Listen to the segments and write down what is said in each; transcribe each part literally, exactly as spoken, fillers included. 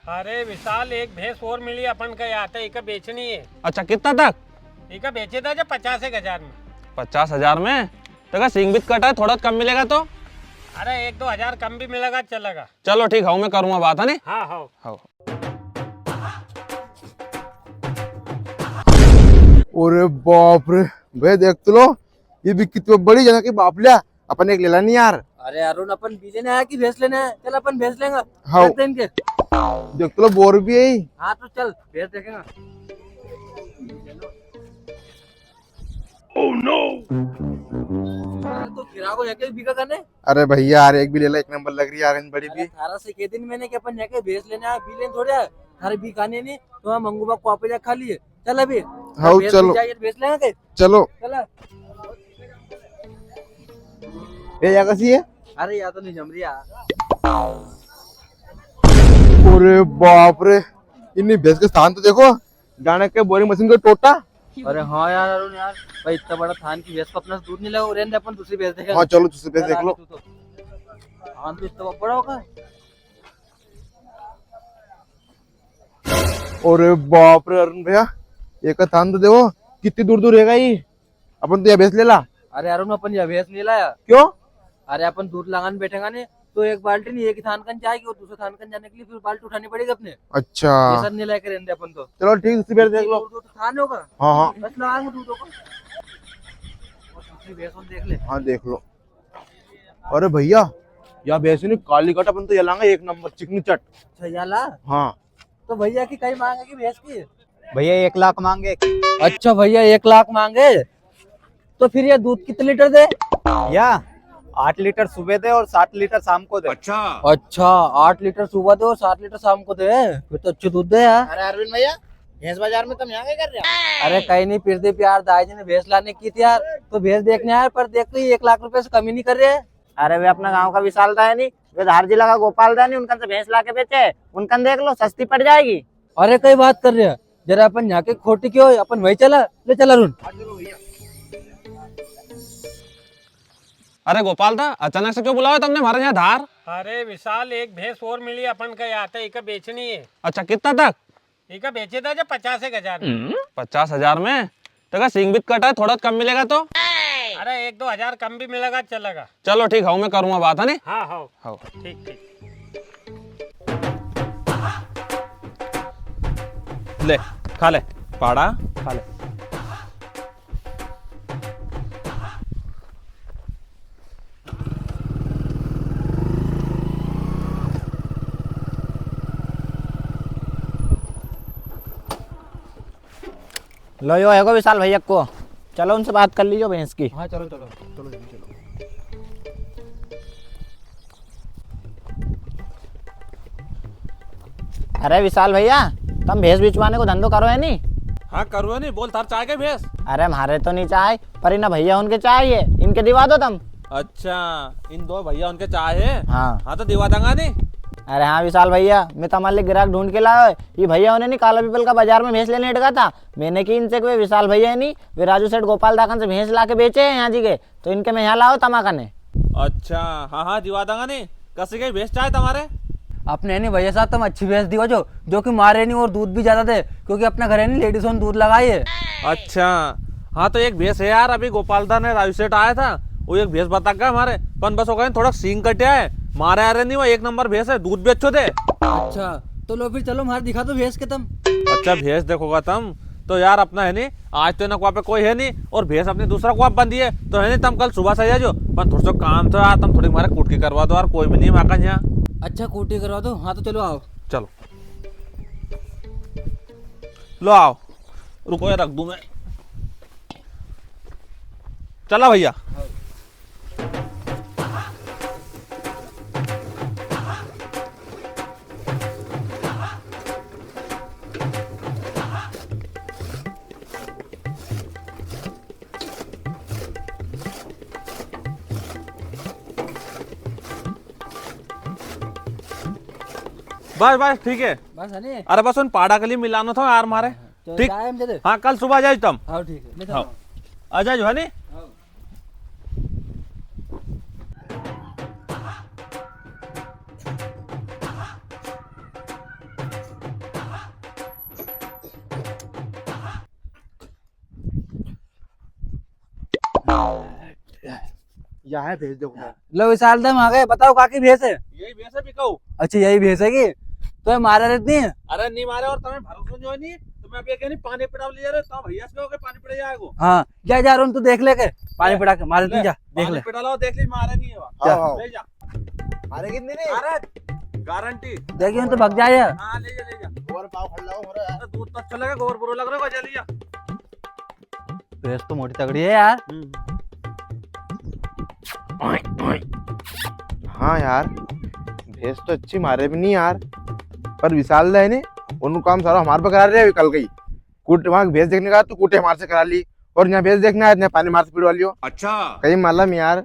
अरे विशाल, एक भैंस और मिली अपन का, या तो इका बेचनी है। अच्छा, कितना तक? इका बेचे था जो पचास एक हजार में। पचास हजार में? तो का सींग भी कटा है, थोड़ा कम मिलेगा तो? अरे, एक दो हजार कम भी मिलेगा, चलेगा। चलो ठीक है, मैं करूँगा बात, है नी? हाँ, हाँ। हाँ। अरे बाप रे, भैया देख तो लो, ये भी कितनी बड़ी जना की बाप लिया, अपन एक ले लानी यार। अरे अरुण, अपन भी लेने आया कि भैंस लेने आया? चल अपन भैंस लेंगे। हाँ। रख दे इनके। देख तो लो, बोर भी है। हाँ तो चल भैंस देखेंगे। Oh no! अरे तो खीरा को एक एक बीघा कने? अरे भैया यार, एक भी ले ला, एक नंबर लग रही है यार, बड़ी अरे भी। थारा से कह दिन मैंने कि अपन यहाँ के भैंस लेने आया, भी लेने थोड़े आया। थारे भी खाने नहीं, तो हम मंगू बा को वापस जा खा लिए। चल अभी। हाँ, भैंस चलो। भी चाहिए, भैंस लेंगे। चलो। चल। ए, या कसी है? अरे, या तो नहीं जम रही यार। अरे बाप रे, इन्हीं भैंस के स्थान तो देखो, जाने के बोरिंग मशीन का टोटा। अरे हाँ यार, अरुण यार, भाई इतना बड़ा थान की भैंस को अपना से दूध नहीं लगा, रहने दे, अपन दूसरी भैंस देखेंगे। हाँ, चलो दूसरी भैंस देख लो। तू तो। थान तो इतना बड़ा होगा। अरे बाप रे अरुण भैया, एक थान तो देखो, कितनी दूर दूर रहेगा ये। अपन तो या भैंस ले ला। अरे अरुण, अपन या भैंस नहीं लाया। क्यों? अरे अपन दूध लगाने बैठेगा ने, तो एक बाल्टी नहीं, एक ही थान कन जाएगी और दूसरे थान कन जाने के लिए फिर बाल्टी उठानी पड़ेगी अपने। अच्छा। ऐसा नहीं लेके रहने अपन तो। चलो ठीक, दूसरी भैंस देख लो। दूर दूर तो थान होगा। हाँ, हाँ। बस लगाएंगे दूध होगा। और दूसरी भैंस और देख ले। हाँ, देख लो। अरे भैया, या भैंस नहीं काली कट, अपन तो या लांगा एक नंबर चिकनी चट। अच्छा, या ला? हाँ। तो भैया की कई मांगेगी भैंस की? भैया एक लाख मांगे। अच्छा भैया, एक लाख मांगे, तो फिर ये दूध कितने लीटर दे? या आठ लीटर सुबह दे और सात लीटर शाम को दे। अच्छा। अच्छा, आठ लीटर सुबह दे और सात लीटर शाम को दे, फिर तो अच्छे दूध दे यार। अरे अरविंद भैया, भैंस बाजार में तुम यहाँ क्या कर रहे हो? अरे कई नहीं, प्रदीप यार, दाई जी ने भैंस लाने की थी यार, तो भैंस देखने आया, पर देख तो ये एक लाख रुपए से कमी नहीं कर रहे। अरे वे अपना गांव का विशाल दा है नी, वे धार जिला का गोपाल दा है नी, उनकन से भैंस लाके बेचे, उनकन देख लो, सस्ती पड़ जाएगी। अरे कई बात कर रहे हैं, जरा अपन यहाँ के खोटी क्यों है, अपन वही चला, ले चला अरुण। अरे गोपाल दा, अचानक से क्यों बुलाया तुमने हमारे यहाँ धार? अरे विशाल, एक भैंस और मिली अपन का, या तो इका बेचनी है। अच्छा, कितना तक? इका बेचे था जो पचास एक हजार में। पचास हजार में? तो का सींग भी कटा है, थोड़ा कम मिलेगा तो? अरे एक दो हजार कम भी मिलेगा, चलेगा। चलो ठीक है, मैं करूँगा बात, है नी? हाँ, हाँ। हाँ। ठीक, ठीक। ले, खा ले, पाड़ा, खा ले। लो, यो हैगो विशाल भैया को, चलो उनसे बात कर लीजो भैंस की। हाँ, चलो, चलो, चलो जल्दी चलो। अरे विशाल भैया, तम भैंस बिचवाने को धंधो करो है नी? हाँ, करो है नी। बोल, थार चाय के भैंस? अरे, म्हारे तो नी चाय, पर इना भैया उनके चाय है, इनके दिवा दो तम। अच्छा, इन दो भैया उनके चाय है? हाँ। हाँ, तो दिवा देंगा नी। अरे हाँ विशाल भैया, मैं तमारे लिए गिराक ढूंढ के लायो है। ये भैया उन्हें नी, काला पीपल का बाजार में भैंस लेने हटका था, मैंने की इनसे कि वे विशाल भैया है नी, वे राजू सेठ गोपाल दाकन से भैंस लाके बेचे है यहाँ जी के, तो इनके मैं यहाँ लायो तमा कने। अच्छा, हाँ, हाँ, दिवा देंगा नी। कसी की भैंस चाहे तमारे? अपने है नी भैया साहब, तम अच्छी भैंस दिवा जो, जो कि मारे नी और दूध भी ज्यादा दे, क्योंकि अपने घरे नी लेडीज होन दूध लगाए है। अच्छा, हाँ, तो एक भैंस है यार, अभी गोपाल दा ने राजू सेठ आया था, वो एक भैंस बता गया हमारे, पण बस वो कहें थोड़ा सींग कटिया है, मारे आ रहे नी, वो एक नंबर भैंस है, दूध भी अच्छो दे। अच्छा, तो लो फिर चलो, म्हारे दिखा दो भैंस के तम। अच्छा, भैंस देखोगा तम? तो यार अपना है नी, आज तो इना कुआ पे कोई है नी और भैंस अपनी दूसरा कुआ पे बंधी है, तो है नी, तम कल सुबह से आ जाओ, पण थोड़ा सो काम था यार, तम थोड़ी म्हारे कुटकी करवा दो यार, कोई भी नी है म्हारे यहाँ। अच्छा, कुटकी करवा दो, हाँ तो चलो आओ। चलो। लो आओ, रुको यार, रख दूं मैं। चला भैया। बस, बस, ठीक है। बस, है नी? अरे, बस उन पाड़ा के लिए मिलानो था यार, म्हारे। हाँ, हाँ। तो ठीक। जाए हम जदे? हाँ, कल सुबह जाए तम। हाँ, ठीक है। मैं हाँ। आ जाए, है नी? हाँ। हाँ, या है भैंस, देखो। लो विशाल दा, हम आ गए। बताओ, काकी भैंस है? यही भैंस है, बिकाऊ। अच्छा, यही भैंस है कि? तो ये मारे रे नी? अरे नी मारे, और तुम्हें भरोसा जो है नी, तो मैं अभी क्या नी पानी पिड़ा ले जा रहे, तो भैया से कहो कि पानी पिड़ा जाएगो। हाँ, जा, जा, अरुण, तू देख ले के, पानी ले, पिड़ा के, मारे रे नी, जा, देख पानी ले। पिड़ा लाओ, देख ले, मारे नी है। जा। आओ, आओ। ले जा। मारे कितने ने? अरे, गारंटी। देखियो तो भग जाए। हाँ, ले जा, ले जा। और पाव खड़ लाओ, मरो यार। अरे, दूध तो अच्छा लगे, गोबर बुरो लग रहा है, जा, ले जा। भैंस तो मोटी तगड़ी है यार। हम्म। हाँ यार, भैंस तो अच्छी मारे भी नी यार, पर विशाल दा है नी, उनको काम सारा हमारे पे करा रहे हैं कल गई। कुट वहाँ भैंस देखने का तो कुटे हमारे से करा ली, और यहाँ भैंस देखने आया, यहाँ पानी मार से पिड़वा लियो। अच्छा। कई मालूम यार,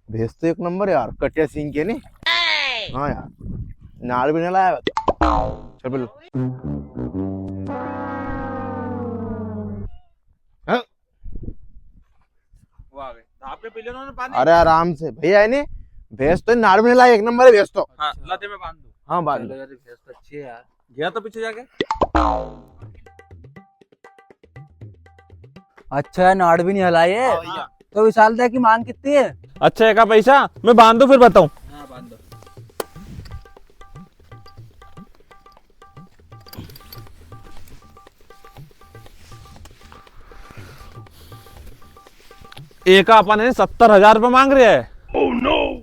भैंस तो एक नंबर यार, कटिया सिंग के नी। हाँ यार, नाड़ भी नहीं लाया तो। चल बोलो। हाँ? वो आ गए। धाप के पी लेना ना पानी। अरे आराम से भैया, है नी, भैंस तो नाड़ में लाई, एक नंबर है भैंस तो। हाँ, लाते में बांध दो। हाँ, बांध दो। चलो यार, भैंस तो अच्छी है यार। गया तो पीछे जाके। अच्छा है, नाड़ भी नहीं हलाई है। हाँ भैया। तो विशाल दा की मांग कितनी है? अच्छा, एका पैसा मैं बांध दूं, फिर बताऊं। हाँ, बांध दो। एका अपन है सत्तर हजार रुपया मांग रहा है।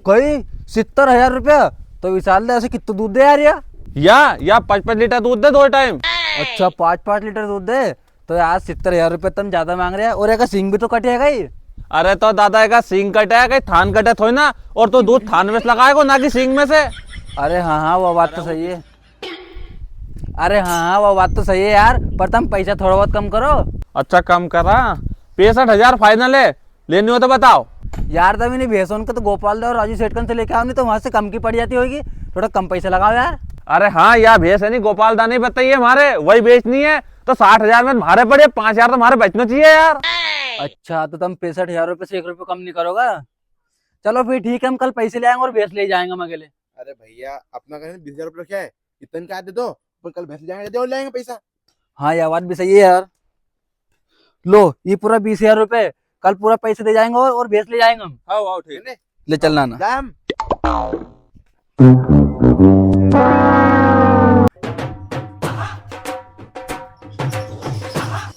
कई सत्तर हजार रुपया? तो विशाल दा ऐसे कितना दूध दे यार या? या, या पाँच पाँच लीटर दूध दे दो टाइम। अच्छा, पाँच पाँच लीटर दूध दे, तो यार सत्तर हजार रुपया तम ज्यादा मांग रहे हैं। और एका सींग भी तो कटे है कई। अरे तो दादा, एका सींग कटे है कई, थान कटे थोड़ी ना। और तो दूध थान में से लगाएगो ना कि सींग में से। अरे हाँ हाँ, वो बात तो सही है। अरे हाँ हाँ, वो बात तो सही है यार, पर तम पैसा थोड़ा बहुत कम करो। अच्छा, कम करा, पैंसठ हजार फाइनल है, लेनी हो तो बताओ। यार, तम इन्हीं भैंसों के तो गोपाल दा और राजू सेठ कन से लेके आओ, नी तो वहां से कम की पड़ जाती होगी। थोड़ा कम पैसा लगाओ यार। अरे हाँ, या भैंस है नी, गोपाल दा ने बताई है हमारे, वही बेचनी है, तो साठ हजार में हमारे पड़े, पाँच हजार तो हमारे बचना चाहिए यार। अच्छा, तो तम पैंसठ हजार रुपये से एक रुपये कम नहीं करोगा? चलो फिर ठीक है, हम कल पैसे ले आएंगे और भैंस ले जाएंगे हम अकेले। अरे भैया, अपना कने बीस हजार रुपये रखे है, इतने का दे दो, पर कल भैंस ले जाएंगे, दे और ले आएंगे पैसा। हाँ, या बात भी सही है यार। लो, ये पूरा बीस हजार रुपये, कल पूरा पैसे दे जाएंगे और, और भैंस ले जाएंगे हम। हाँ, हाँ, ठीक है। ले चलना ना। जाम।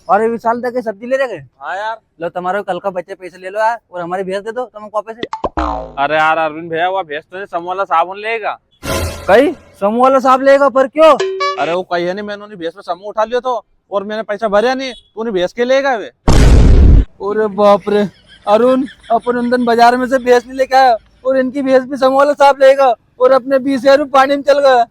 अरे विशाल दा के सब्जी ले रहे? हाँ यार। लो, तुम्हारे कल का बचे पैसे ले लो यार, और हमारी भैंस दे दो तुमको वापस से। अरे यार अरविंद भैया, वो भैंस तो समूह वाला साहब लेगा। कई समूह वाला साहब लेगा, पर क्यों? अरे वो कही है नी, मैंने उन्हीं भैंस पे समूह उठा लियो थो और मैंने पैसा भरया नी, तो उन्हीं भैंस के लेगा वे। अरे बाप रे अरुण, अपन उन दिन बाजार में से भैंस नहीं लेके आया और इनकी भैंस भी समूह वाला साहब लेगा और अपने बीस हजार रुपये पानी में चल गया।